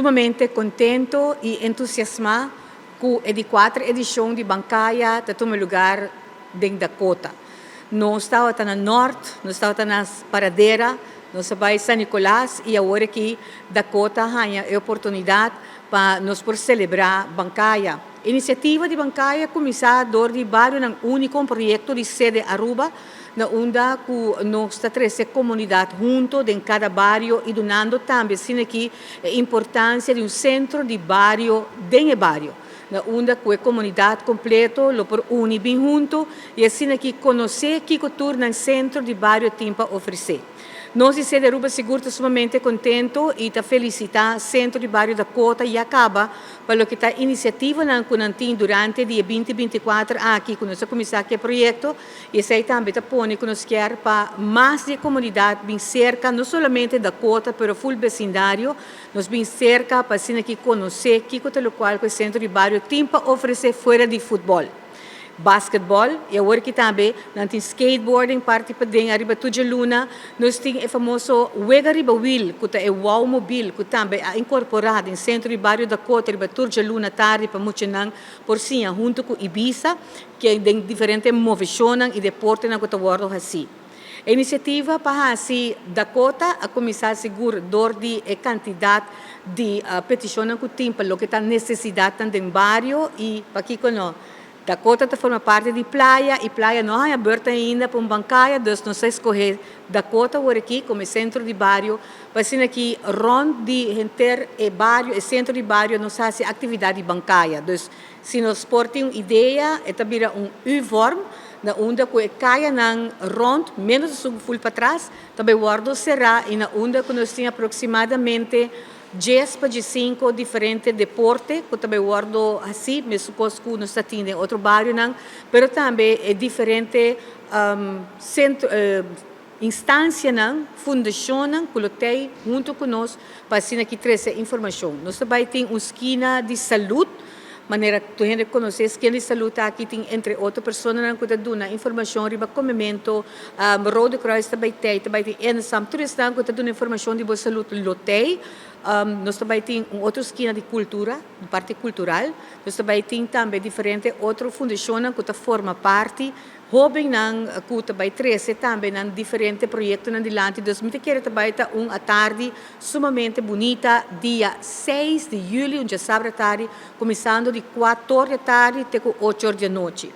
Sumamente contento y entusiasma cu e di 4 edicion di Ban Caya ta tuma lugar den Dakota. Nos tabata na Noord, nos tabata na Paradera, nos a bay San Nicolas y awor aki Dakota a haya e oportunidad pa nos por celebra Ban Caya. Iniciativa di Ban Caya a cuminsa door di Barionan Uni, un proyecto di Cede Aruba, na unda cu nos ta trece comunidad hunto den cada bario y dunando tambe asina aki e importancia di un centro di bario den e bario, na unda cu e comunidad completo lo por uni bin hunto y asina aki conoce kico tur nan centro di bario tin pa ofrece. Nos di Cede Aruba sigur ta sumamente contento y ta felicita Centro di Bario Dakota ya caba pa loke ta iniciativanan cu nan tin durante di e 2024 aki cu nos a cuminsa cu e proyecto y esey tambe ta pone cu nos kier pa mas di e comunidad bin cerca, no solamente Dakota pero full vecindario, nos bin cerca pa asina aki conoce kico ta locual cu e Centro di Bario tin pa ofrece fuera di futbol, basketball y awor aki tambe nan tin skateboarding parti paden ariba tur djaluna. Nos tin e famoso wega riba wiel cu ta e wow mobil cu tambe a incorpora den Centro di Bario Dakota riba tur djaluna tardi pa muchanan por siña hunto cu Ibiza ke den diferente movecionnan y deportenan cu ta wordo haci. E iniciativa pa haci Dakota a cuminsa sigur door di e cantidad di peticionnan cu tin pa loke ta necesidadnan den bario y pakico no Dakota ta forma parti di Playa y Playa no haya beurt ainda pa un Ban Caya, dus nos a escoge Dakota awor aki como e centro di bario pa asina aki rond di henter e bario, e centro di bario, nos haci actividad di Ban Caya. Dus si nos por tin un idea, e ta bira un U-vorm na unda cu e cayanan rond, menos esun full patras, ta bay wordo cera y na unda cu nos tin aproximadamente 10 pa 15 diferente deporte cu ta bay wordo haci, mesun cos cu nos ta tin den otro barionan, pero tambe e diferente centro, instancianan, fundacionnan cu lo tey hunto cu nos pa asina aki trece informacion. Nos ta bay tin un skina di salud, manera tur hende conoce skina di salud aki tin entre otro personanan cu ta duna informacion riba comemento, Rode Kruis ta bay tey, ta bay tin Ensam, tur esnan cu ta duna informacion di bo salud lo tey. Nos ta bay tin un otro skina di cultura, di parti cultural. Nos ta bay tin tambe diferente otro fundacionnan cu ta forma parti, hobennan cu ta bay trece tambe nan diferente proyectonan dilanti. Dus mi ta kere ta bay ta un atardi sumamente bunita dia 6 di juli, un diasabra atardi, cuminsando di 4 or di atardi te cu 8 or di anochi.